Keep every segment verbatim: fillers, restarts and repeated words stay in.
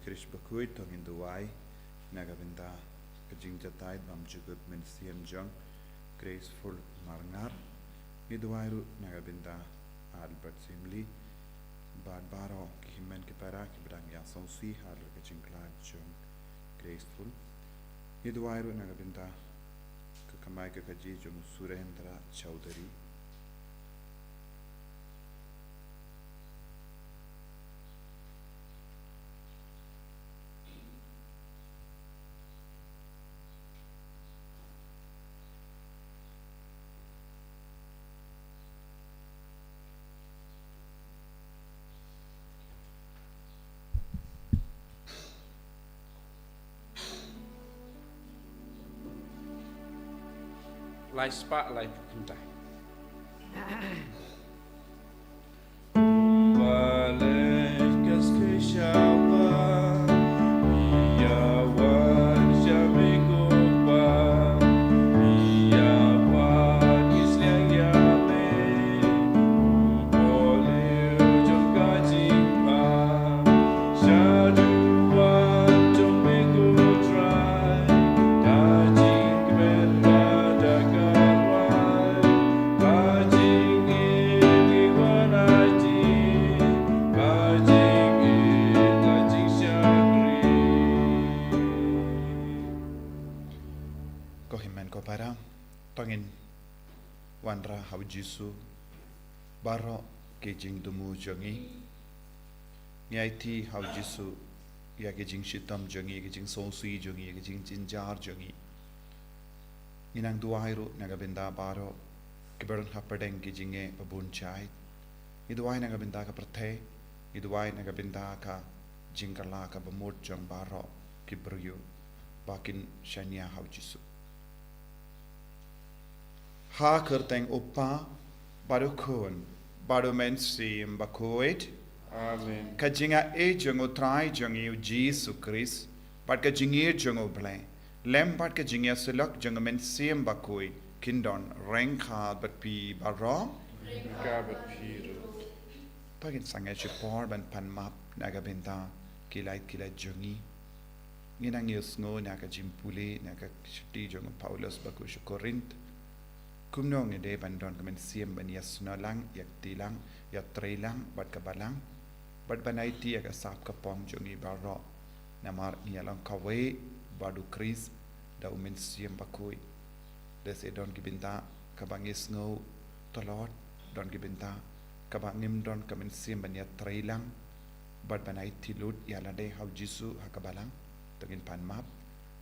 Khrist bakhuid, to ngin duwai na ka bynta ka jingjatai bymjukut mynsiem jong Graceful Marngar. Ngi duwai ruh na ka bynta Albert Simli bad baroh ki hynmen ki para kiba dang ïasngewsih halor ka jingkhlad jong Graceful. Ngi duwai ruh na ka bynta ka kamai ka kajih jong Surendra Chowdhury. Lai spah laiphew khyndai. Ko hynmen ko para, to ngin wanrah ha u Jisu baroh ki jingthmu jong ngi. Ngi aiti ha u Jisu ïa ki jingshitom jong ngi, ki jingsngewsih jong ngi, ki jingjynjar jong ngi. Ngi nang duwai ruh na ka bynta baroh kiba don hapdeng ki jingeh ba bun jait. Ngi duwai na ka bynta ka pyrthei, ngi duwai na ka bynta ka jingkylla kaba mut jong baroh ki briew ba kin shaniah ha u Jisu. Ha kyrteng u Kpa bad u Khun bad u Mynsiem Bakhuid. Amen. Ka jingaiei jong u Trai jong ngi u Jisu Khrist bad ka jingïeit jong u Blei lem bad ka jingïasyllok jong u Mynsiem Bakhuid kin don ryngkat bad phi baroh. Ryngkat bad phi ruh. To ngin sangeh shipor ban pan map na ka bynta ki lait ki lait jong ngi. Ngi nang ïohsngew na ka jingpule na ka shithi jong u Paulus bakhuid sha Korinth. Kumno ngi dei ban don ka mynsiem ban ïasnoh lang, ïakti lang, ïatrei lang bad ka balang, bad ban aiti ïa ka sap ka pom jong ngi baroh. Namar ngi ïa long kawei bad u Khrist da u Mynsiem Bakhuid. Lehse don ki bynta kaba ngi sngew tlot, don ki bynta kaba ngim don ka mynsiem ban ïatrei lang bad ban aiti lut ïa lade ha u Jisu ha ka balang. To ngin pan map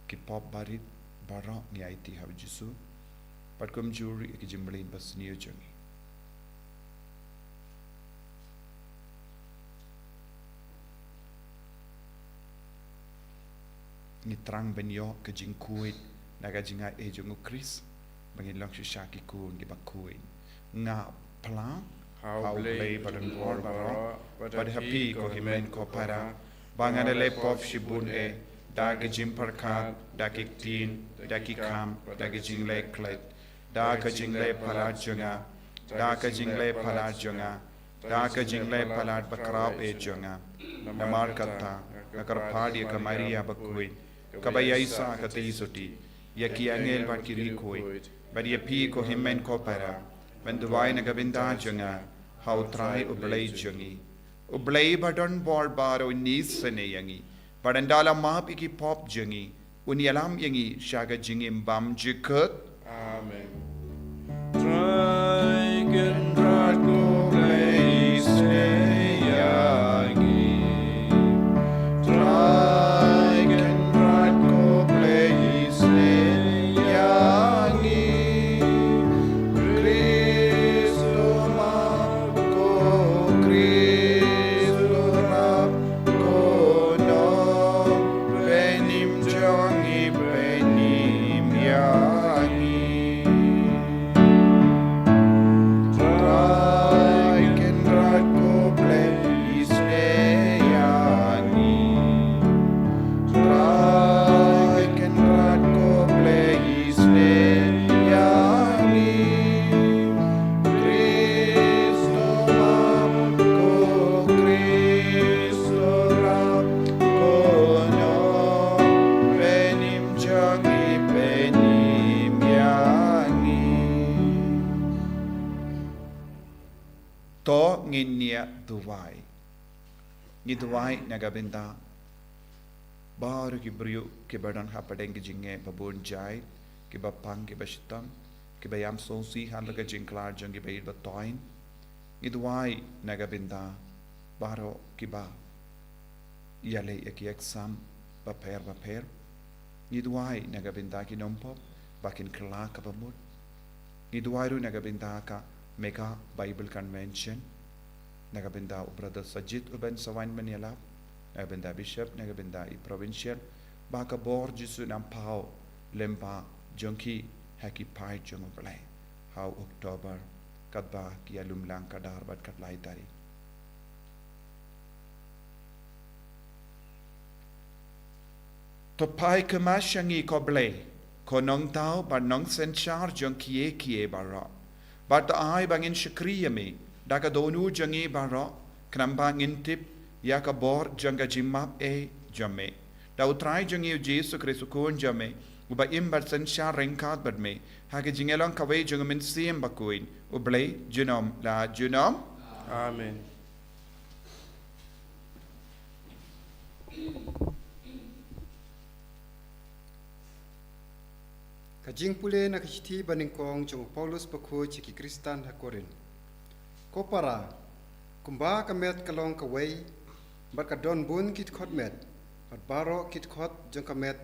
ki pop barit baroh, ngi aiti ha u Jisu bad kumjuh ruh ïa ki jingmlien basniew jong ngi. Ngi thrang ban ïoh ka jingkhuid na ka jingaiei jong u Khrist ba ngin long shisha ki khun kiba khuid. Nga phla ha u Blei badonbor baroh bad ha phi ko hynmen ko para ba nga la leh pop shibun eh, da ka jingpyrkhat, da ki ktien, da ki kam, da ka jingleh klet, da ka jingleh palat jong nga, da ka jingleh palat jong nga, da ka jingleh palat bakhraw eh jong nga. Namar kata nga kyrpad ïa ka Maria bakhuid kaba ïaisah ka tei sotti, ïa ki angel bad ki riewkhuid, bad ïa phi ko hynmen ko para, ban duwai na ka bynta jong nga ha u Trai u Blei jong ngi. U Blei badonbor baroh un isynei ïa ngi bad un da la map ïa ki pop jong ngi, un ïalam ïa ngi sha ka jingim bymjukut. Amen. Trai Kynrad ko Blei isynei ïa ngi. Trai Kynrad ko Blei isynei ïa ngi. Khrist u map ko, Khrist u rap ko, Nongpynim jong ngi pynim ïa ngi. To ngin ïa duwai. Ngi duwai na ka bynta baroh ki briew kiba don hapdeng ki jingeh babun jait, kiba pang kiba shitom, kiba ïam sngewsih halor ka jingkhlad jong ki ba ïeit ba toiñ. Ngi duwai na ka bynta baroh kiba ïaleh ïa ki exam bapher bapher. Ngi duwai na ka bynta ki nongpop ba kin kylla kaba mut. Ngi duwai ruh na ka bynta ka Mega Bible Convention, na ka bynta u Brother Sajid u Ben Sawan Manyalap, na ka bynta Bishop, na ka bynta i Provincial, ba ka bor Jisu un ym paw lyngba jong ki ha ki paid jong U Blei ha u October, katba ki ïalum lang ka dar bad ka lai tarik. To phai kynmaw sha ngi, ko Blei, ko Nongthaw bad Nongsynshar jong kiei kiei baroh. Bad to ai ba ngin shakri ïa me da ka dohnud jong ngi baroh, khnang ba ngin tip ïa ka bor jong ka jingmap ei jong me, da U Trai jong ngi U Jisu Khrist U Khun jong me, uba im bad synshar ryngkat bad me ha ka jingïalong kawei jong U Mynsiem Bakhuid, U Blei junom la junom. Amen. Ka jingpule na ka shithi banyngkong jong u Paulus bakhuid sha ki Khristan ha Korinth. Ko para, kumba ka met ka long kawei, bad ka don bun ki dkhot met, bad baroh ki dkhot jong ka met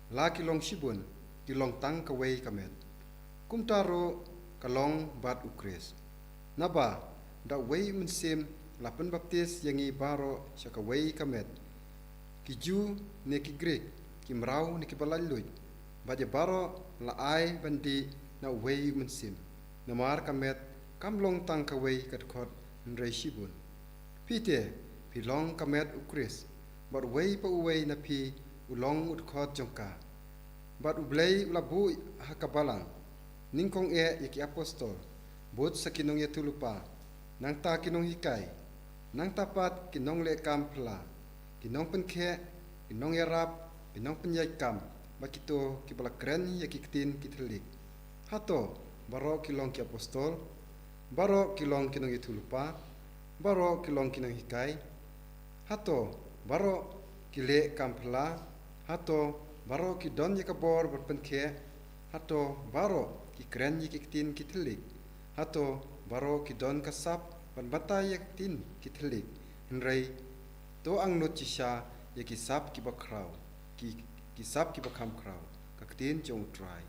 la ki long shibun, ki long tang kawei ka met. Kumta ruh ka long bad U Khrist. Naba da uwei u mynsiem la pynbaptis ïa ngi baroh sha kawei ka met, ki Jiw ne ki Grik, ki mraw ne ki ba laitluid, bad ïa baroh la ai ban dih na uwei u mynsiem. Namar ka met kam long tang kawei ka dkhot, hynrei shibun. Phi te, phi long ka met U Khrist, bad uwei pa uwei na phi u long u dkhot jong ka. Bad U Blei u la buh ha ka balang nyngkong eh ïa ki apostol, bud sa ki nongïathuhlypa, nangta ki nonghikai, nangta pat ki nongleh kam phylla, ki nongpynkheh, ki nongïarap, ki nongpynïaid kam, bad kito kiba la kren ïa ki ktien ki thylliej. Hato baroh ki long ki apostol? Baroh ki long ki nongïathuhlypa? Baroh ki long ki nonghikai? Hato baroh ki leh kam phylla? Hato baroh ki don ïa ka bor ban pynkheh? Hato baroh ki kren ïa ki ktien ki thylliej? Hato baroh ki don ka sap ban batai ïa ki ktien ki thylliej? Hynrei to angnud shisha ïa ki sap kiba khraw, ki, ki sap kiba kham khraw. Ka ktien jong U Trai.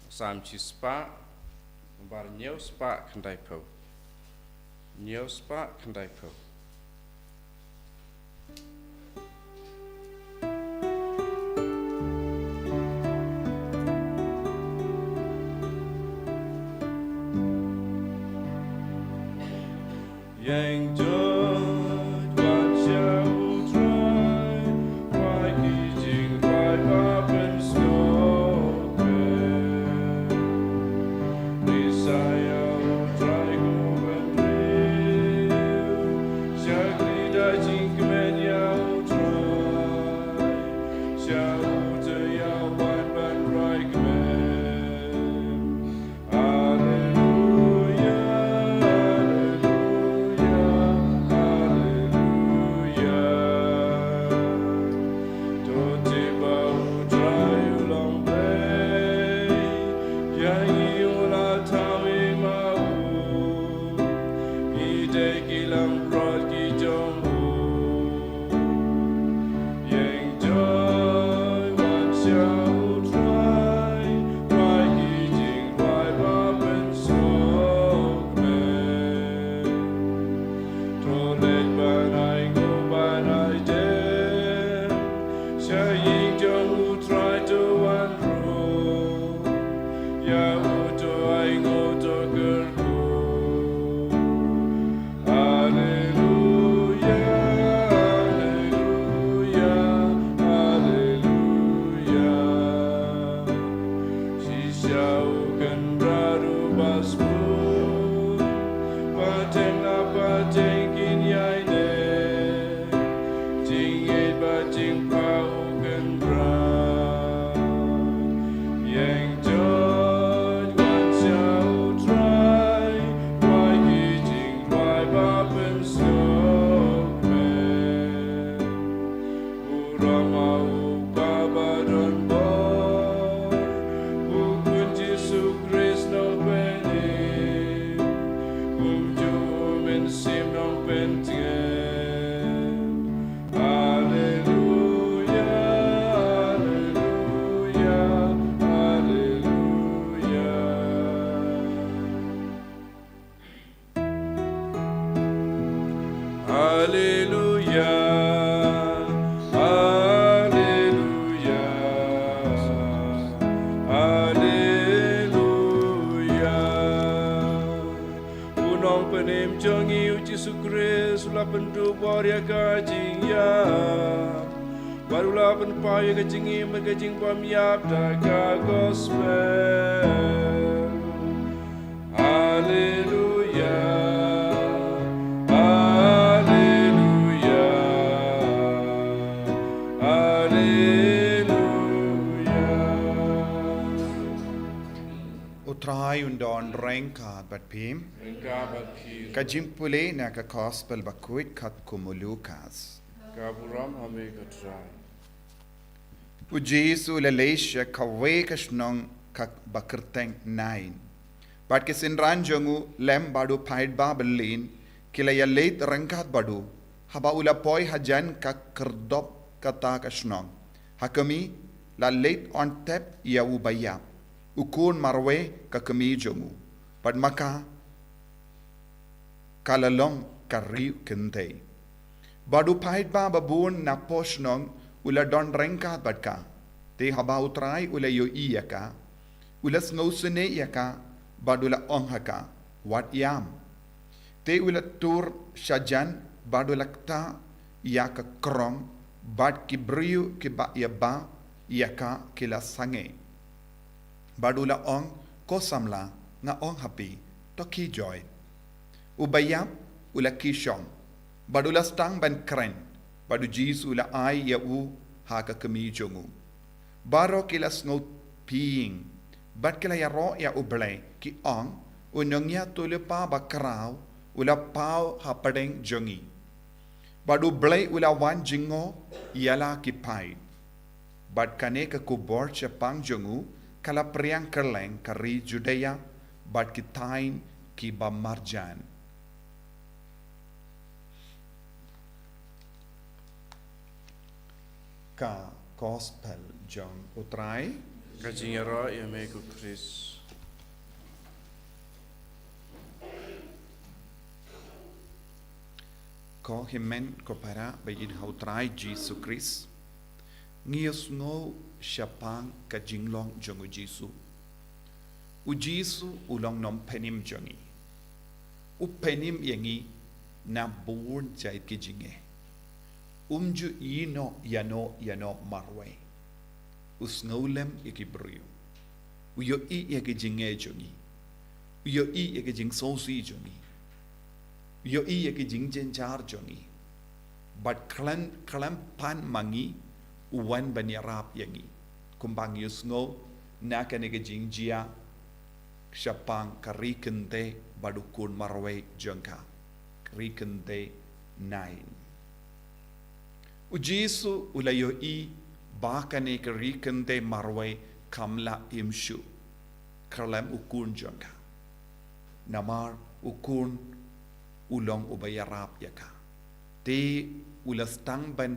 Salm shispah, bar hynñiew spah khyndaiphew. Hynñiew spah khyndaiphew. Ïeng jot wat sha U Trai, rai ki jingrai ba pynsngewthuh. Ri sa ïa U Trai ko bynriew, Jong ngi u Jisu Khrist u la pynduh bor ïa ka jingïap bad u la pynpaw ïa ka jingim bad ka jingbymïap da ka gospel. Haleluya, haleluya, haleluya. U Trai un don ryngkat bad phi. Ryngkat bad phi. Ka jingpule na ka gospel bakhuid katkum u Lukas. Ka burom ha me ko Trai. U Jisu u la leit sha kawei ka shnong kaba kyrteng Nain. Bad ki synran jong u lem bad u paidbah byllien ki la ïaleit ryngkat bad u. Haba u la poi hajan ka kyrdop kata ka shnong, ha kmie la leit on tep ïa u baïap, u khun marwei ka kmie jong u. Bad ma ka ka la long ka ri kynthei. Bad u paidbah ba bun na poh shnong u la don ryngkat bad ka. Te haba u Trai u la ïohi ïa ka, u la sngewsynei ïa ka bad u la ong ha ka, wat ïam. Te u la tur shajan bad u la ktah ïa ka krong, bad ki briew kiba ïa ba ïa ka ki la sangeh. Bad u la ong, ko samla, nga ong ha phi, to khie joi. U baïap u la khie shong bad u la sdang ban kren, bad u Jisu u la ai ïa u ha ka kmie jong u. Baroh ki la sngewpynim bad ki la ïaroh ïa U Blei, ki ong, u nongïathuhlypa bakhraw u la paw hapdeng jong ngi. Bad U Blei u la wan jngoh ïa la ki paid. Bad kane ka khubor shaphang jong u ka la phriang kylleng ka ri Judia bad ki thaiñ kiba marjan. Ka gospel jong U Trai. Ka jingïaroh ïa me ko Khrist. Ko hynmen ko para ba ïeit ha U Trai Jisu Khrist. Ngi ïohsngew shaphang ka jinglong jong u Jisu. U Jisu u long nongpynim jong ngi. U pynim ïa ngi na bun jait ki jingeh. Um ju ïehnoh ïano ïano marwei. U sngewlem ïa ki briew. U ïohi ïa ki jingeh jong ngi. U ïohi ïa ki jingsngewsih jong ngi. U ïohi ïa ki jingjynjar jong ngi. Bad khlem, khlem pan ma ngi, u wan ban ïarap ïa ngi. Kumba ngi ïohsngew na kane ka jingjia shaphang ka ri kynthei bad u khun marwei jong ka. Ka ri kynthei Nain. U Jisu u la ïohi ba kane ka ri kynthei marwei kam lah im shuh khlem u khun jong ka. Namar u khun u long uba ïarap ïa ka. Te u la sdang ban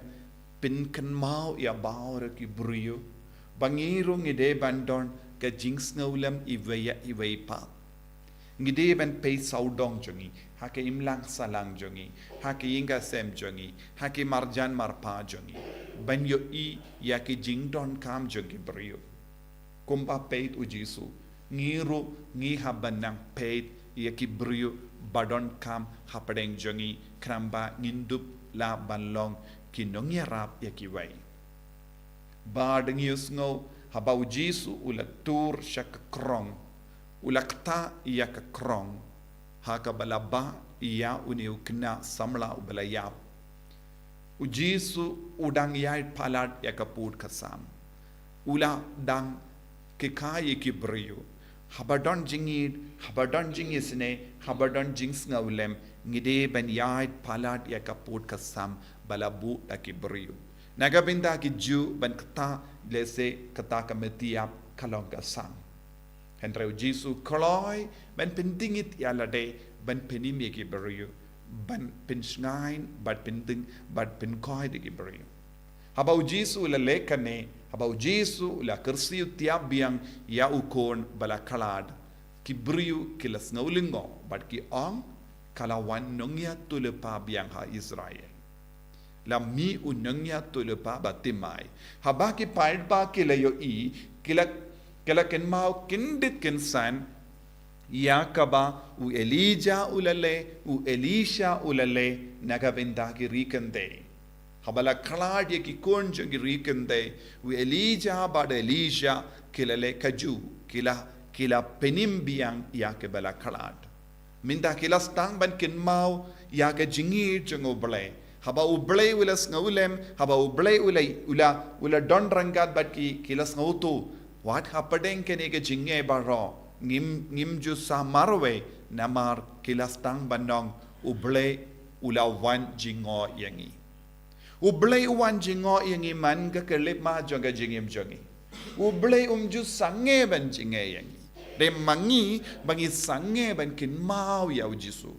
pynkynmaw ïa baroh ki briew ba ngi ruh ngi dei ban don ka jingsngewlem iwei ïa iwei pat. Ngi dei ban peit sawdong jong ngi, ha ka imlang sahlang jong ngi, ha ka ïing ka sem jong ngi, ha ki marjan marpa jong ngi, ban ïohi ïa ki jingdonkam jong ki briew. Kumba peit u Jisu, ngi ruh ngi hap ban nang peit ïa ki briew ba donkam hapdeng jong ngi, khnang ba ngin dup lah ban long ki nongïarap ïa kiwei. Bad ngi ïohsngew haba u Jisu u la tur sha ka krong, u la ktah ïa ka krong, ha kaba la bah ïa une u khynnah samla uba la ïap. U Jisu u dang ïaid palat ïa ka pud ka sam. U la dang kheikhai ïa ki briew. Haba don jingïeit, haba don jingisynei, haba don jingsngewlem, ngi dei ban ïaid palat ïa ka pud ka sam ba la buh da ki briew. Na ka bynta ki Jiw ban ktah lehse kata ka metiap ka long ka sam. Hynrei u Jisu u kloi ban pyndngit ïa lade, ban pynim ïa ki briew, ban pynshngaiñ bad pyndeng bad pynkhoi da ki briew. Haba u Jisu u la leh kane, haba u Jisu u la kyrsiew tiap biang ïa u khun ba la khlad, ki briew ki la sngew lyngngoh bad ki ong, ka la wan nongïathuhlypa biang ha Israel. La mih u nongïathuhlypa ba thymmai. Haba ki paidbah ki la ïohi, ki la, ki la kynmaw kyndit kynsan Ïa kaba u Elijah u la leh, u Elisha u la leh, na ka bynta ki ri kynthei. Haba la khlad ïa ki khun jong ki ri kynthei, u Elijah bad Elisha ki la leh kajuh, ki la, ki la pynim biang ïa kaba la khlad. Mynta ki la sdang ban kynmaw ïa ka jingïeit jong U Blei. Haba U Blei u la sngewlem, haba U Blei u la, u la, u la don ryngkat bad ki, ki la sngewthuh. Wat hapdeng kane ka jingeh baroh, ngim, ngim ju sa marwei, namar ki la sdang ban ong, U Blei u la wan jngoh ïa ngi. U Blei u wan jngoh ïa ngi man ka khyllipmat jong ka jingim jong ngi. U Blei um ju sangeh ban jngoh ïa ngi. Dei ma ngi ba ngi sangeh ban kynmaw ïa U Jisu.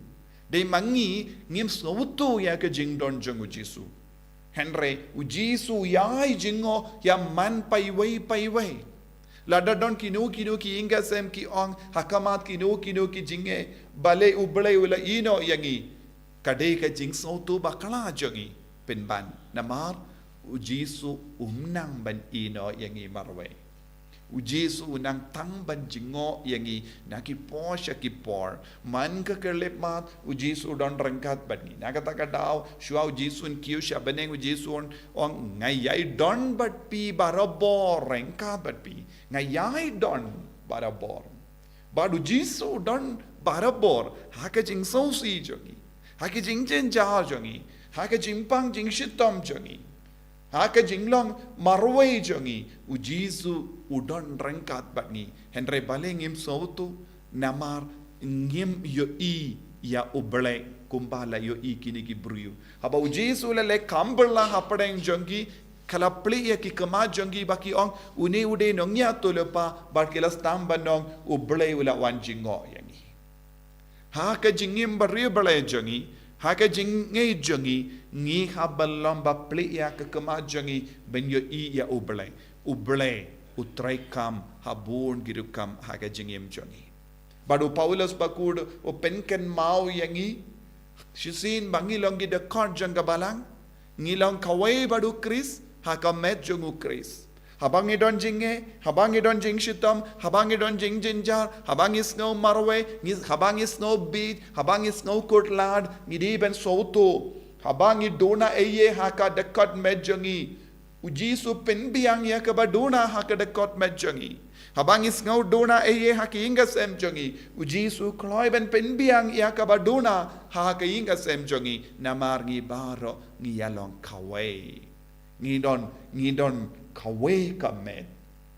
Dei ma ngi ngim sngewthuh ïa ka jingdon jong U Jisu. Hynrei U Jisu u ïai jngoh ïa man paiwei paiwei. Lada don kino kino ki ïing ki sem ki ong ha khmat kino kino ki jingeh, balei U Blei u la ïehnoh ïa ngi. Ka dei ka jingsngewthuh bakla jong ngi, pynban namar U Jisu um nang ban ïehnoh ïa ngi marwei. U Jisu u nang tang ban jngoh ïa ngi na ki por sha ki por. Man ka khyllipmat U Jisu u don ryngkat bad ngi. Na kata ka daw, shuwa U Jisu un kiew sha bneng, U Jisu u ong, nga ïai don bad phi barabor, ryngkat bad phi. Nga ïai don barabor. Bad U Jisu u don barabor ha ka jingsngewsih jong ngi, ha ka jingjynjar jong ngi, ha ka jingpang jingshitom jong ngi, ha ka jinglong marwei jong ngi. U Jisu u don ryngkat bad ngi. Hynrei balei ngim sngewthuh? Namar ngim ïohi ïa U Blei kumba la ïohi kine ki briew. Haba U Jisu u la leh kam bylla hapdeng jong ki, ka la plie ïa ki khmat jong ki ba ki ong, une u dei nongïathuhlypa, bad ki la sdang ban ong, U Blei u la wan jngoh ïa ngi. Ha ka jingim bariewblei jong ngi, ha ka jingngeit jong ngi, ngi hap ban long ba plie ïa ka khmat jong ngi ban ïohi ïa U Blei. U Blei u treikam ha bun ki rukom ha ka jingim jong ngi. Bad u Paulus bakhuid u pynkynmaw ïa ngi, shisien ba ngi long ki dkhot jong ka Balang, ngi long kawei bad U Khrist ha ka met jong U Khrist. Haba ngi don jingeh, haba ngi don jingshitom, haba ngi don jingjynjar, haba ngi sngew marwei, ngi, haba ngi sngew bieit, haba ngi sngew khuslai, ngi dei ban sngewthuh. Haba ngi duna ei ei ha ka dkhot met jong ngi, U Jisu u pynbiang ïa kaba duna ha ka dkhot met jong ngi. Haba ngi sngew duna ei ei ha ka ïing ka sem jong ngi, U Jisu u kloi ban pynbiang ïa kaba duna ha ka ïing ka sem jong ngi. Namar ngi baroh ngi ïa long kawei. Ngi don, ngi don kawei ka met.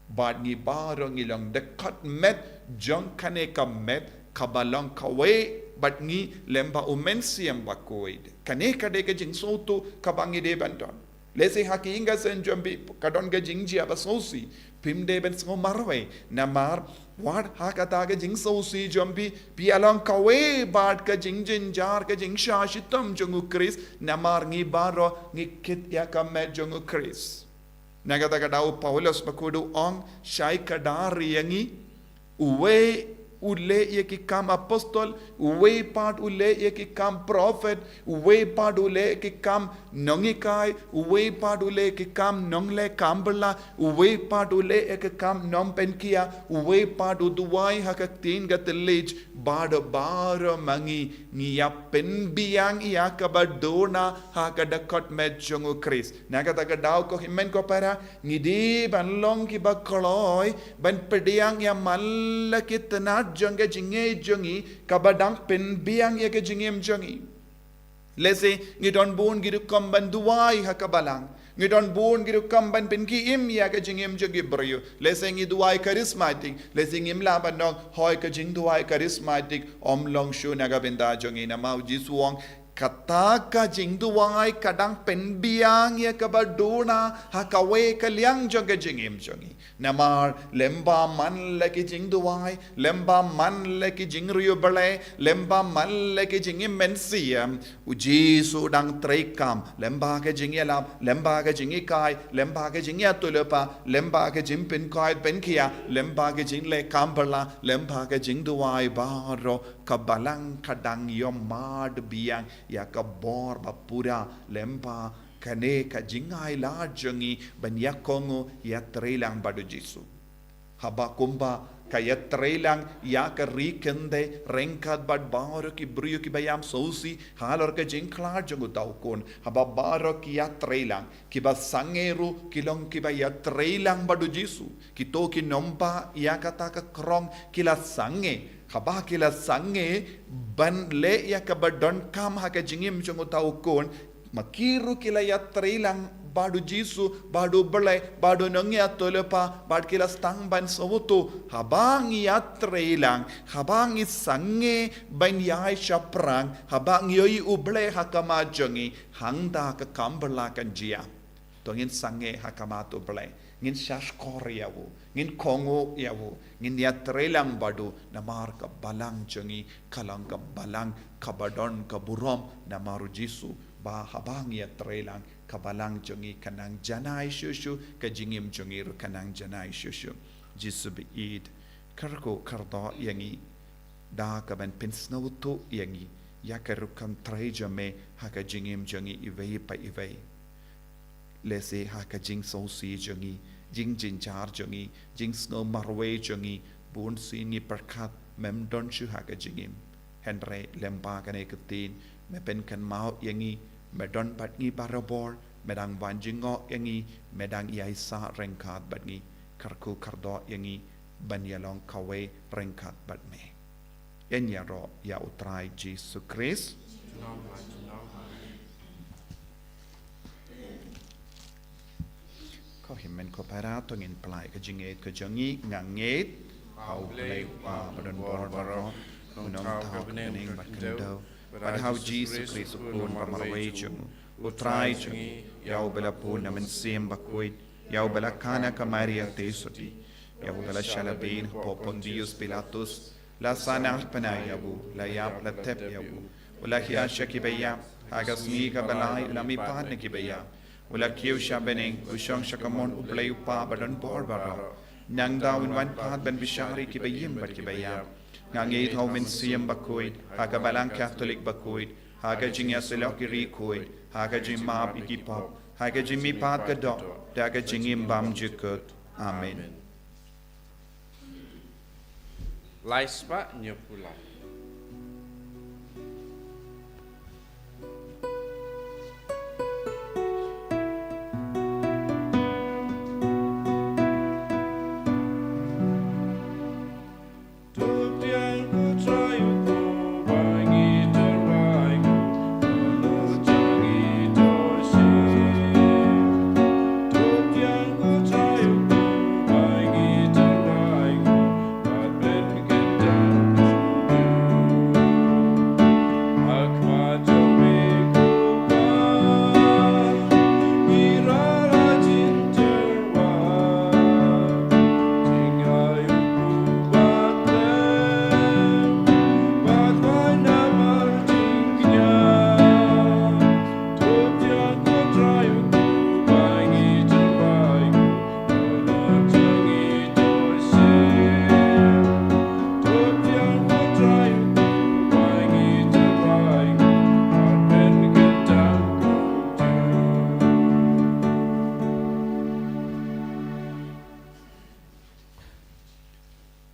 Bad ngi baroh ngi long dkhot met jong kane ka met kaba long kawei bad ngi lem bad U Mynsiem Bakhuid. Kane ka dei ka jingsngewthuh kaba ngi dei ban don. Lehse ha ka ïing ka sem jong phi ka don ka jingjia ba sngewsih, phim dei ban sngew marwei. Namar wat ha kata ka jingsngewsih jong phi, phi ïa long kawei bad ka jingjynjar, ka jingshah shitom jong U Khrist. Namar ngi baroh ngi kit ïa ka met jong U Khrist. Na kata ka daw u Paulus bakhuid u ong, shai kdar ïa ngi, uwei u leh ïa ki kam apostol, uwei pat u leh ïa ki kam prophet, uwei pat u leh ïa ki kam nonghikai, uwei pat u leh ïa ki kam nongleh kam bylla, uwei pat u leh ïa ki kam nongpynkhiah, uwei pat u duwai ha ka ktien ka thylliej. Bad baroh ma ngi ngi ïa pynbiang ïa kaba duna ha ka dkhot met jong U Khrist. Na kata ka daw ko hynmen ko para, ngi dei ban long kiba kloi ban pdiang ïa man la ki tnat jong ka jingngeit jong ngi kaba dang pynbiang ïa ka jingim jong ngi. Lehse ngi don bun ki rukom ban duwai ha ka Balang, ngi don bun ki rukom ban pynkhie im ïa ka jingim jong ki briew. Lehse ngi duwai charismatic, lehse ngim lah ban ong hooid ka jingduwai charismatic ym long shuh na ka bynta jong ngi. Namar U Jisu u ong, kata ka jingduwai ka dang pynbiang ïa kaba duna ha kawei ka liang jong ka jingim jong ngi. Namar lem bad man la ki jingduwai, lem bad man la ki jingriewblei, lem bad man la ki jingim mynsiem, U Jisu u dang treikam lem bad ka jingïalap, lem bad ka jinghikai, lem bad ka jingïathuhlypa, lem bad ka jingpynkhuid pynkhiah, lem bad ka jingleh kam bylla, lem bad ka jingduwai baroh. Ka Balang ka dang ïohmad biang ïa ka bor ba pura lem bad kane ka jingai lad jong ngi ban ïakohnguh ïatreilang bad U Jisu. Haba kumba Ka ïatreilang ïa ka ri kynthei ryngkat bad baroh ki briew kiba ïam sngewsih halor ka jingkhlad jong uta u khun. Haba baroh ki ïatreilang, kiba sangeh ruh ki long kiba ïatreilang bad u Jisu. Kito ki nongbah ïa kata ka krong ki la sangeh. Haba ki la sangeh ban leh ïa kaba donkam ha ka jingim jong uta u khun, ma ki ruh ki la ïatreilang bad u Jisu, bad u Blei, bad u nongïathuhlypa, bad ki la sdang ban sngewthuh. Haba ngi ïatreilang, haba ngi sangeh ban ïaid shaphrang, haba ngi ïohi u Blei ha khmat jong ngi, hangta ka kam ba la kan jia. To ngin sangeh ha khmat u Blei, ngin shahshkor ïa u, ngin kohnguh ïa u, ngin ïatreilang bad u, namar ka balang jong ngi ka long ka balang kaba don ka burom namar u Jisu. Ba haba ngi ïatreilang, ka balang jong ngi ka nang janai shuh shuh, ka jingim jong ngi ruh ka nang janai shuh shuh. Jisu baieit, kyrkhu kyrdoh ïa ngi da kaban pynsngewthuh ïa ngi ïa ka rukom trei jong me ha ka jingim jong ngi iwei pa iwei. Lehse ha ka jingsngewsih jong ngi, jingjynjar jong ngi, jingsngew marwei jong ngi, bun sien ngi pyrkhat mem don shuh ha ka jingim. Hynrei lyngba kane ka ktien, me pynkynmaw ïa ngi, me don bad ngi barabor, me dang wan jngoh ïa ngi, me dang ïaisah ryngkat bad ngi. Kyrkhu kyrdoh ïa ngi ban ïalong kawei ryngkat bad me. Yn ïaroh ïa u Trai Jisu Khrist. Ko hynmen ko para, to ngin pynlait ka jingngeit ka jong ngi. Nga ngeit ha U Blei U Kpa ba don bor baroh, U Nongthaw ka bneng bad ka khyndew, bad ha U Jisu Khrist U Khun ba marwei jong U Trai jong ngi, ïa uba la bun na Mynsiem Bakhuid, ïa uba la khana ka Maria Theisotti, ïa uba la shah labeiñ hapoh Pontius Pilatus, la sahnarphna ïa u, la ïap la thep ïa u, u la hiar sha kiba ïap, ha ka sngi kaba lai u la mihpat na kiba ïap, u la kiew sha bneng, u shong sha kamon U Blei U Kpa ba don bor baroh. Nangta un wan pat ban bishar ïa kiba im bad kiba ïap. Nga ngeit ha U Mynsiem Bakhuid, ha ka Balang Katholik bakhuid, ha ka jingïasyllok ïa ki riewkhuid, ha ka jingmap ïa ki pop, ha ka jingmihpat ka doh, da ka jingim bymjukut. Amen. Lai spah hynñiewphew lai.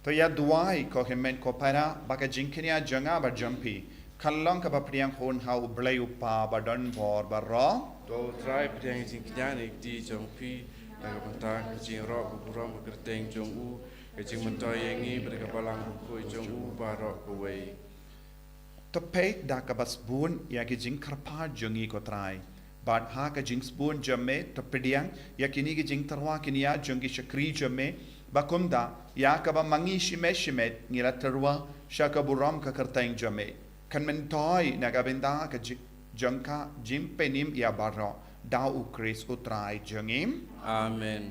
To ïa duwai ko hynmen ko para, ba ka jingkñia jong nga bad jong phi kan long kaba pdiang hun ha U Blei U Kpa ba don bor baroh. To U Trai pdiang ïa ka jingkñia na ka kti jong phi, na ka bynta ka jingïaroh ka burom ka kyrteng jong u, ka jingmyntoi ïa ngi bad ka Balang Bakhuid jong u baroh kawei. To peit da kaba sbun ïa ki jingkyrpad jong ngi ko Trai. Bad ha ka jingsbun jong me to pdiang ïa kine ki jingtyrwa ki nia jong ki shakri jong me, ba kumta ïa kaba ma ngi shimet shimet ngi la tyrwa sha ka burom ka kyrteng jong me, kan myntoi na ka bynta ka ji-, jong ka jingpynim ïa baroh, da U Khrist U Trai jong ngi. Amen.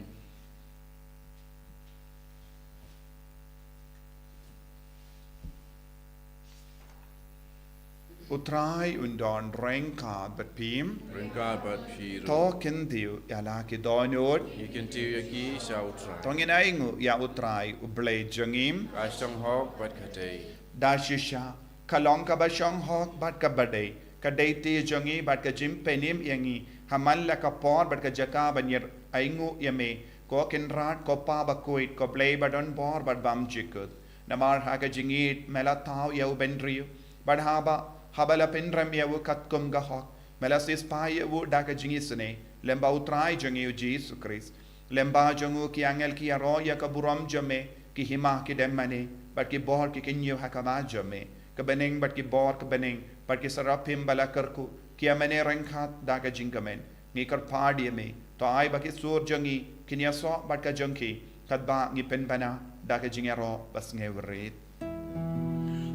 U Trai un don ryngkat bad phi. Ryngkat bad phi ruh. To kyntiew ïa la ki dohnud. Ngi kyntiew ïa ki sha U Trai. To ngin ainguh ïa U Trai U Blei jong ngi. Ka shong hok bad ka dei. Da shisha ka long kaba shong hok bad kaba dei ka dei te jong ngi bad ka jingpynim ïa ngi ha man la ka por bad ka jaka ban ïa ainguh ïa me Ko Kynrad, ko Pa bakhuid, ko Blei badonbor bad bymjukut. Namar ha ka jingïeit me la thaw ïa u bynriew, bad haba, haba la pynrem ïa u katkum ka hok, me la siewspah ïa u da ka jingisynei, lyngba u Trai jong ngi u Jisu Khrist. Lyngba jong u ki angel ki ïaroh ïa ka burom jong me, ki hima ki dem mane, bad ki bor ki kynñiew ha khmat jong me. Ka bneng bad ki bor ka bneng, bad ki saraphim ba la kyrkhu, ki ïa mane ryngkat da ka jingkmen. Ngi kyrpad ïa me, to ai ba ki sur jong ngi kin ïasoh bad ka jong ki, katba ngi pynbna da ka jingïaroh basngewrit.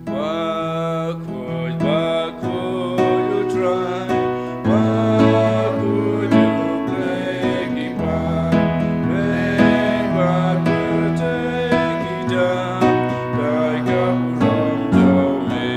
Bakhuid, bakhuid u Trai, bakhuid u Blei ki paidbah, bad kyrteng ki dang dei ka burom jong me.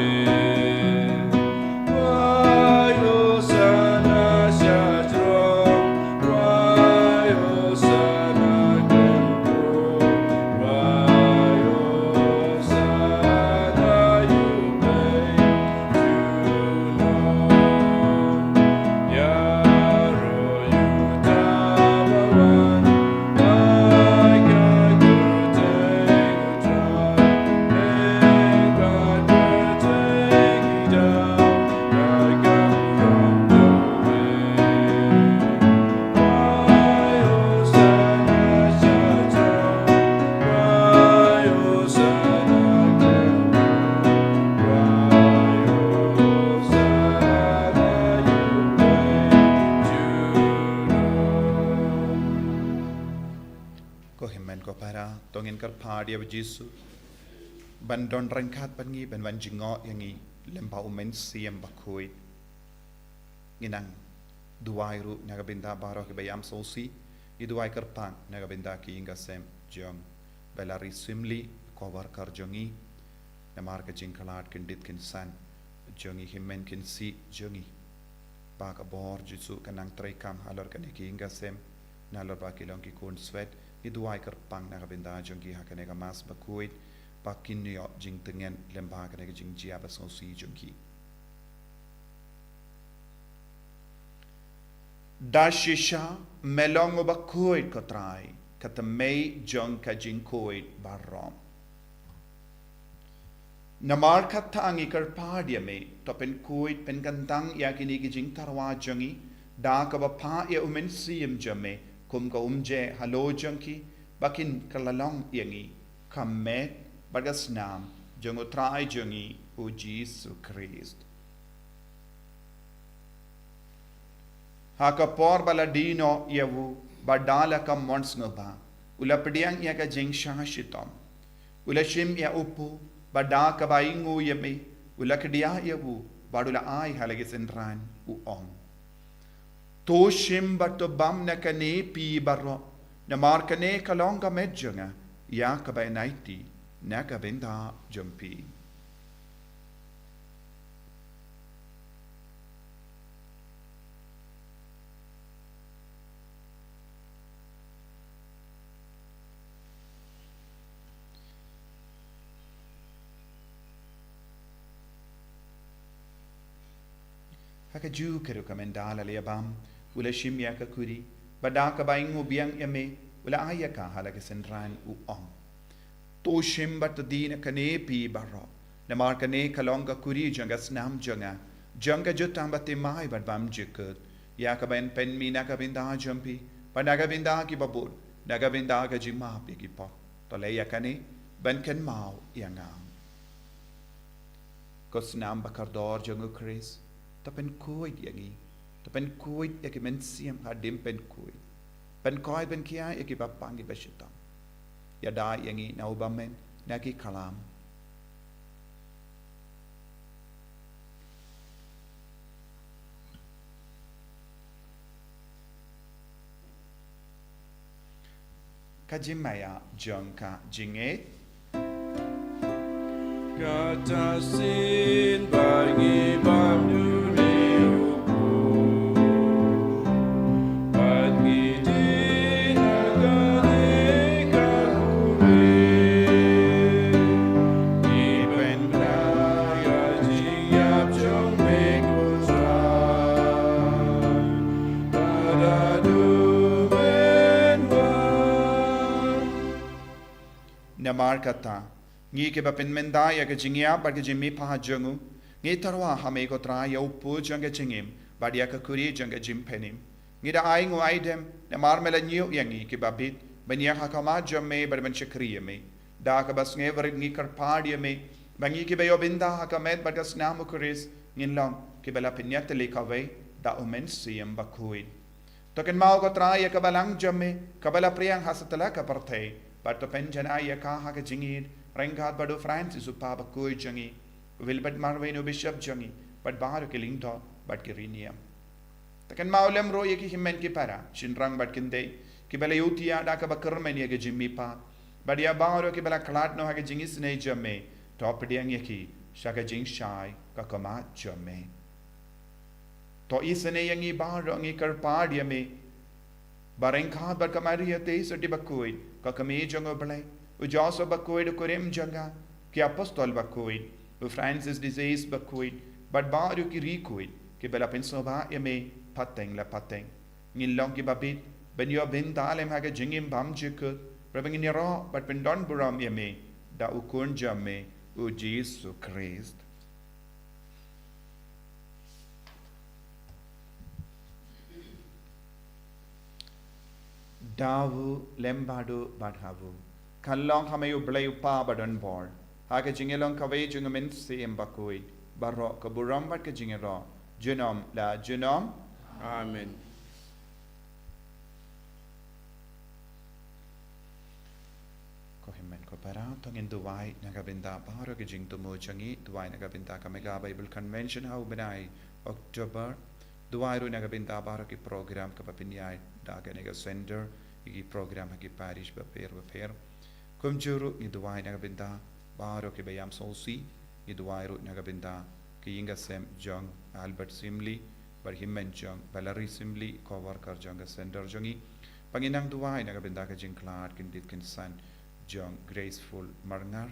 Ko hynmen ko para, to ngin kyrpad ïa u Jisu ban don ryngkat bad ngi, ban wan jngoh ïa ngi lyngba u Mynsiem Bakhuid. Ngi nang duwai ruh na ka bynta baroh kiba ïam sngewsih, ngi duwai kyrpang na ka bynta ki ïing ki sem jong Valerie Syiemlieh, co-worker jong ngi, namar ka jingkhlad kyndit kynsan jong ngi, hynmen kynsih jong ngi. Ba ka bor Jisu kan nang treikam halor kane ki ïing ki sem, nalor ba ki long ki khun swet, ngi duwai kyrpang na ka bynta jong ki ha kane ka Mass bakhuid, ba kin ïoh jingtngen lyngba kane ka jingjia ba sngewsih jong ki. Da shisha me long uba khuid ko Trai, ka tymmen jong ka jingkhuid baroh. Namar kata ngi kyrpad ïa me, to pynkhuid pynkyntang ïa kine ki jingtyrwa jong ngi, da kaba phah ïa u Mynsiem jong me kum ka umje halor jong ki, ba kin kylla long ïa ngi ka met bad ka snam jong u Trai jong ngi u Jisu Khrist. Ha ka por ba la die noh ïa u, bad da la ka mon sngewbha, u la pdiang ïa ka jingshah shitom. U la shim ïa u pud, bad da kaba ainguh ïa me, u la kdiah ïa u, bad u la ai ha la ki synran, u ong: To shim bad to bam na kane phi baroh, namar kane ka long ka met jong nga, ïa kaba yn aiti na ka bynta jong phi. Ha kajuh ka rukom ynda la leit bam, u la shim ïa ka khuri, bad da kaba ainguh biang ïa me, u la ai ïa ka ha la ki synran, u ong: To shim bad to die na kane phi baroh, namar kane ka long ka khuri jong ka snam jong nga, jong ka jutang bathymmai bad bymjukut, ïa kaba yn pynmih na ka bynta jong phi, bad na ka bynta kiba bun, na ka bynta ka jingmap ïa ki pop. To leh ïa kane ban kynmaw ïa nga. Ko snam bakordor jong u Khrist, to pynkhuid ïa ngi, to pynkhuid ïa ki mynsiem hadien pynkhuid. Pynkhuid, pynkhia ïa kiba pang kiba shitom. Ïada ïa ngi na u bymman na ki khlam. Ka jingmaïa jong ka jingngeit. Kata shisien ba ngi bam ïa une u pud, bad ngi die na kane ka khuri, ngi pynbna ïa ka jingïap jong me ko Trai. Namar kata, ngi kiba pynmynda ïa ka jingïap bad ka jingmihpat jong u, ngi tyrwa ha me ko Trai ïa u pud jong ka jingim bad ïa ka khuri jong ka jingpynim. Ngi da ai nguaidem namar me la ñiew ïa ngi kiba bit ban ïeng ha khmat jong me bad ban shakri ïa me. Da kaba sngewrit ngi kyrpad ïa me ba ngi kiba ïoh bynta ha ka met bad ka snam u Khrist ngin long kiba la pynïatylli kawei da u Mynsiem Bakhuid. To kynmaw ko Trai ïa ka balang jong me kaba la pdiang ha satlak ka pyrthei bad to pynjanai ïa ka ha ka jingïeid ryngkat bad u Francis u Papa bakhuid jong ngi, u Wilbert Marwein u Bishop jong ngi bad baroh ki lyngdoh bad ki riewniam. To kynmaw lem ruh ïa ki hynmen ki para shynrang bad khyndai kiba la ïohi da kaba kyrmen ïa ka jingmihpat bad ïa baroh kiba la khlad noh ha ka jingisynei jong me, to pdiang ïa ki sha ka jingshai ka khmat jong me. To isynei ïa ngi baroh, ngi kyrpad ïa me ba ryngkat bad ka Maria Theisotti bakhuid, ka kmie jong u Blei, u Joseph bakhuid u kurim jong ka, ki apostol bakhuid, u Francis de Sales bakhuid bad baroh ki riewkhuid kiba la pynsngewbha ïa me pateng la pateng, ngin long kiba bit ban ïoh bynta lem ha ka jingim bymjukut, ba ngin ïaroh bad pyndonburom ïa me da u Khun jong me, u Jisu Khrist. Da u lem bad u bad ha u. Kan long ha me u Blei u Kpa badonbor, ha ka jingïalong kawei jong u Mynsiem Bakhuid, baroh ka burom bad ka jingïaroh junom la junom. Amen. Ko hynmen ko para, to ngin duwai na ka bynta baroh ki jingthmu jong ngi, duwai na ka bynta ka Mega Bible Convention ha u bnai October, duwai ruh na ka bynta baroh ki program kaba pynïaid da kane ka center, ki program ha ki parish bapher bapher. Kumjuh ruh ngi duwai na ka bynta baroh kiba ïam sngewsih, ngi duwai ruh na ka bynta ki ïing ki sem jong Albert Syiemlieh, bad hynmen jong Valerie Syiemlieh, co-worker jong ka center jong ngi. Ba ngin nang duwai na ka bynta ka jingkhlad kyndit kynsan jong Graceful Marngar,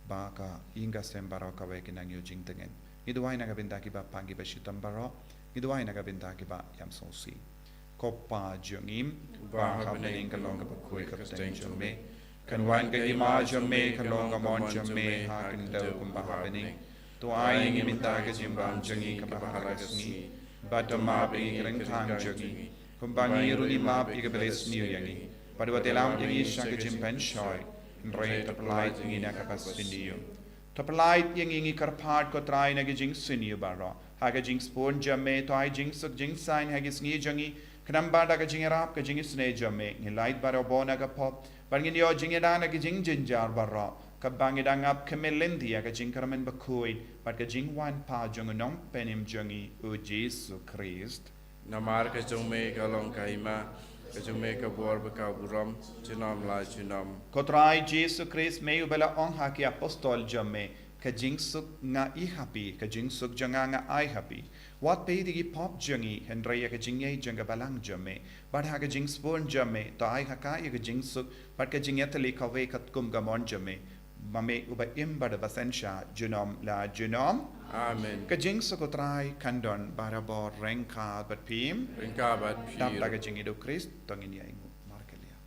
ba ka ïing ki sem baroh kawei kin nang ïoh jingtngen. Ngi duwai na ka bynta kiba pang kiba shitom baroh, ngi duwai na ka bynta kiba ïam sngewsih. Ko Pa jong ngi, ba ha bneng, ka long kaba khuid ka kyrteng jong me. Kan wan ka hima jong me, kan long ka mon jong me ha khyndew kumba ha bneng. To ai ïa ngi mynta ka jingbam jong ngi kaba ha ka sngi. Bad to map ïa ngi ki ryngkang jong ngi, kumba ngi ruh ngi map ïa kiba leh sniew ïa ngi. Bad wat ïalam ïa ngi sha ka jingpynshoi, hynrei to pyllait ïa ngi na kaba sniew. To pyllait ïa ngi, ngi kyrpad ko Trai, na ka jingsniew baroh. Ha ka jingsbun jong me to ai jingsuk jingsaiñ ha ki sngi jong ngi, khnang ba da ka jingïarap ka jingisynei jong me ngin lait barabor na ka pop, bad ngin ïoh jingïada na ki jingjynjar baroh, katba ngi dang ap khmih lynti ïa ka jingkyrmen bakhuid bad ka jingwan pat jong u Nongpynim jong ngi, u Jisu Khrist. Namar ka jong me ka long ka hima, ka jong me ka bor bad ka burom, junom la junom. Ko Trai Jisu Khrist, me uba la ong ha ki apostol jong me, ka jingsuk nga ai ha phi, ka jingsuk jong nga nga ai ha phi. Wat peit ïa ki pop jong ngi, hynrei ïa ka jingïeit jong ka balang jong me. Bad ha ka jingsbun jong me to ai ha ka ïa ka jingsuk bad ka jingïatylli kawei katkum ka mon jong me, ba me uba im bad uba synshar junom la junom. Amen. Ka jingsuk u Trai kan don barabor ryngkat bad phi. Ryngkat bad phi. Dap da ka jingïeit u Khrist to ngin ïa ainguh markylliang.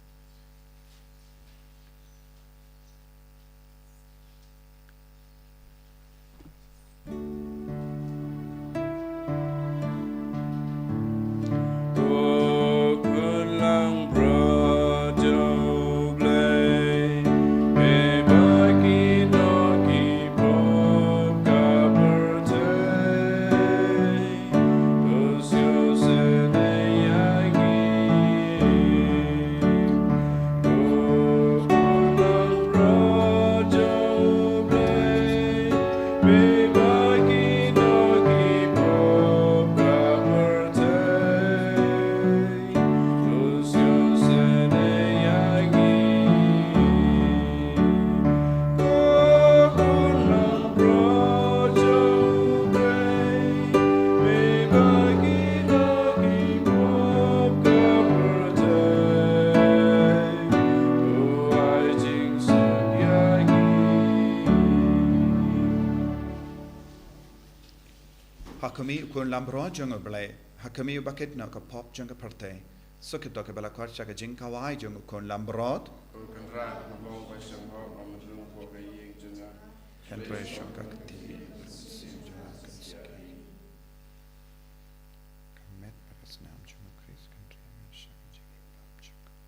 Ha khmih u Khun Lambrot jong u Blei, ha khmih u bakit na ka pop jong ka pyrthei. Suk ïa to kiba la khot sha ka jingkhawai jong u Khun Lambrot. U Kynrad, u Blei ba shem hok, Hynrei shong ka kti, ka mynsiem jong nga kan sngewthuh. Ka met bad ka snam jong U Khrist kan rim sha ka jingim bymjukut.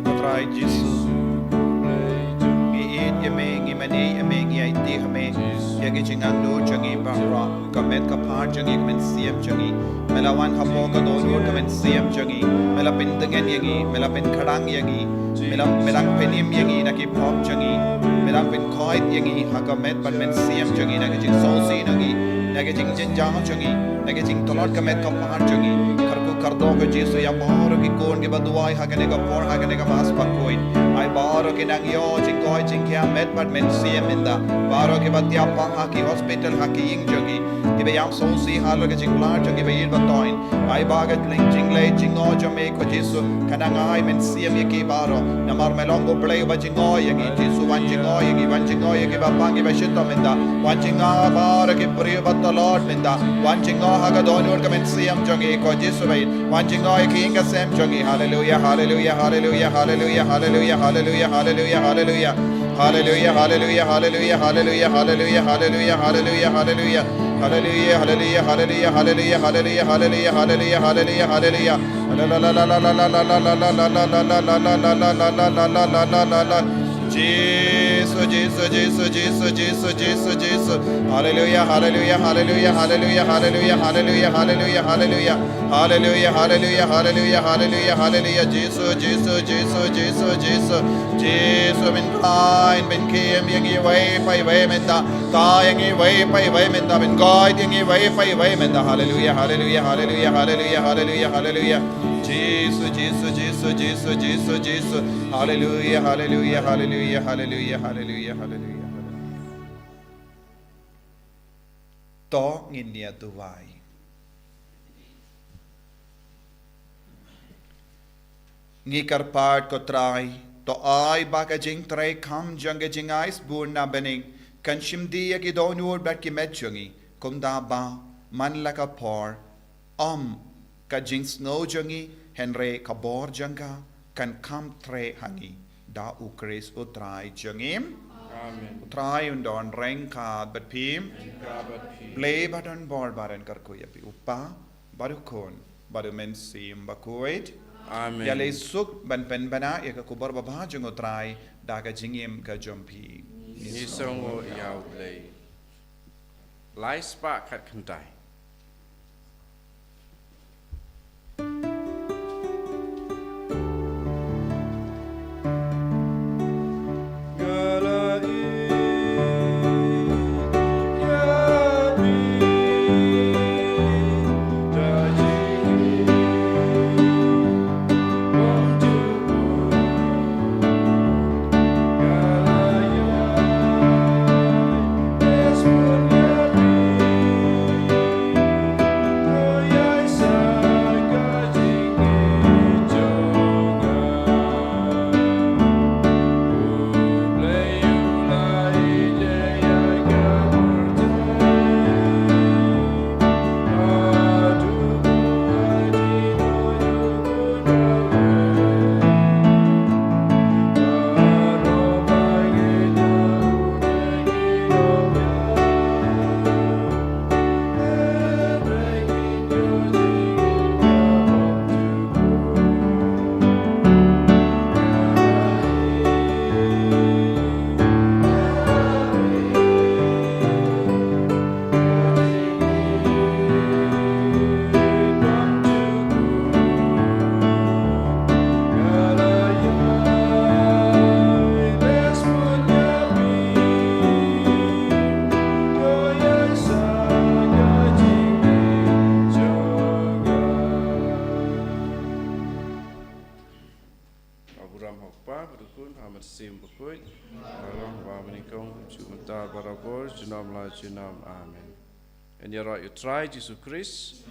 Ko Trai Jisu, ngi ïeit ïa me, ngi mane ïa me, ngi aiti ha me ïa ki jingangnud jong ngi baroh, ka met ka phad jong ngi, ka mynsiem jong ngi. Me la wan hapoh ka dohnud ka mynsiem jong ngi, me la pyndongan ïa ngi, me la pynkhrang ïa ngi, me la, me dang pynim ïa ngi na ki pop jong ngi, me dang pynkhoit ïa ngi ha ka met bad mynsiem jong ngi, na ki jingsngewsih jong ngi, na ki jingjynjar jong ngi, na ki jingtlot ka met ka phad jong ngi. Kyrkhu kyrdoh ko Jisu ïa baroh ki khun kiba duwai ha kane ka por, ha kane ka Mass bakhuid. Ai baroh ki nang ïoh jingkoit jingkhiah met bad mynsiem mynta. Baroh kiba thiah pang ha ki hospital, ha ki ïing jong ki, kiba ïam sngewsih halor ka jingpynlait jong ki ba ïeit ba toiñ. Ai ba ka jingleh jingngooh jong me ko Jisu kan nang ai mynsiem ïa ki baroh. Namar me long U Blei uba jingngooh ïa ngi. Jisu, wan jingngooh ïa ngi, wan jingngooh ïa kiba pang, kiba shitom mynta. Wan jingngooh baroh ki briew ba tlot mynta. Wan jingngooh ha ka dohnud ka mynsiem jong ngi ko Jisu ba ïeit. Wan jingngooh ïa ki ïing ki sem jong ngi. Haleluia, haleluia, haleluia, haleluia, haleluia, haleluia, haleluia, haleluia, haleluia. Haleluia, haleluia, haleluia, haleluia, haleluia, haleluia, haleluia, haleluia, haleluia. Haleluia, haleluia, haleluia, haleluia, haleluia, haleluia, haleluia, haleluia, haleluia. Jisu, Jisu, Jisu, Jisu, Jisu, Jisu, Jisu. Haleluia, haleluia, haleluia, haleluia, haleluia, haleluia, haleluia, haleluia. Haleluia, haleluia, haleluia, haleluia, haleluia. Jisu, Jisu, Jisu, Jisu, Jisu. Jisu, men pynlait, men khim ïa ngi iwei pa iwei mynta. Thaw ïa ngi iwei pa iwei mynta, men koit ïa ngi iwei pa iwei mynta. Haleluia, haleluia, haleluia, haleluia, haleluia, haleluia. Jisu, Jisu, Jisu, Jisu, Jisu, Jisu. Haleluya, haleluya, haleluya, haleluya, haleluya, haleluya, haleluya. To ngin ïa duwai. Ngi kyrpad ko Trai, to ai ba ka jingtrei kam jong ka jingai sbun na bneng kan shim die ïa ki dohnud bad ki met jong ngi, kumta ba man la ka por, ym ka jingsngew jong ngi, hynrei ka bor jong ka kan kham treh ha ngi. Da U Khrist U Trai jong ngi. Amen. U Trai un don ryngkat bad phi. Ryngkat bad phi. Blei ba don bor ba don kyrkhu ïa phi, U Kpa, bad U Khun, bad U Mynsiem Bakhuid. Amen. Ïaleh suk ban pynbna ïa ka khubor babha jong U Trai da ka jingim ka jong phi. Ngi sngewnguh ïa U Blei. Lai spah khatkhyndai. Abraham hok pa, bad U Khun, bad U Mynsiem Bakhuid. Abraham ba mynnyngkong, kumjuh mynta, barabor, junom la junom. Amen. Yn ïaroh ïa U Trai Jisu Khrist.